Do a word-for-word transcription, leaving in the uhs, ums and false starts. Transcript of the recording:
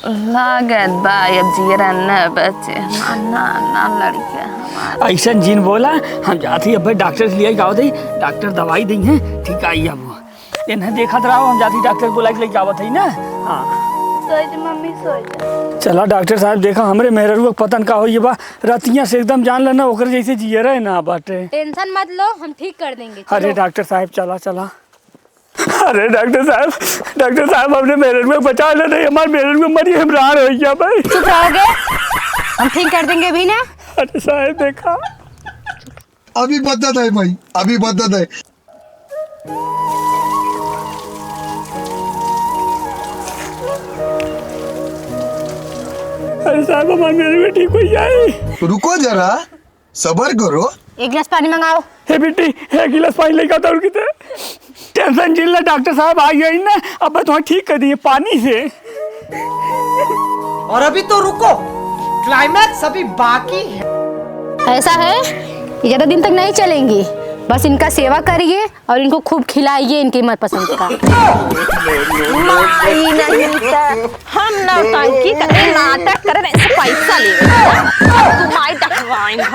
लागत बा अब जियरा न बचे। ना, ना, ना, लड़िका हमार। अइसन जिन बोला, हम जात ही अब्बे डॉक्टर से लियाई आवत ही, डॉक्टर दवाई देइहैं, ठीक आई अब। इन्हें देखत रहो, हम जात ही डॉक्टर बोलाइ के लेके आवत ही ना। हाँ। सोइ जा मम्मी, सोइ जा। चला डॉक्टर साहब, देखा हमरे मेहररुआ के पता न का होइए बा, रतिया से एकदम जान लेना ओकर जैसे जियरा ना बाटे। टेंशन मत लो, हम ठीक कर देंगे, अरे चलो। डॉक्टर साहब, चला, चला। अरे डॉक्टर साहब, डॉक्टर साहब, हमरे मेहररुआ के बचा ले, नहीं हमार मेहररुआ मरी, हम रार होइ गया भाई। चुप रहोगे? हम ठीक कर देंगे अभी ना। अरे साहब देखा। अभी बदत है भाई, अभी बदत है। अरे साहब, हमार मेहररुआ ठीक होइ जाए। रुको जरा, सबर करो। एक गिलास पानी मंगाओ। हे बेटी, एक गिलास पानी लेके आओ दौड़ के ते। टेंशन जिन ला, डॉक्टर साहब आ गए ना, अब तो ठीक कर दिए पानी से। और अभी तो रुको, क्लाइमैक्स अभी बाकी है। ऐसा है, ये ज्यादा दिन तक नहीं चलेंगी, बस इनका सेवा करिए और इनको खूब खिलाइए इनकी मनपसंद का। माई नहीं तो हम नौटंकी करे, नाटक करे, ऐसे पैसा ले। तू माई डकवाइन ह।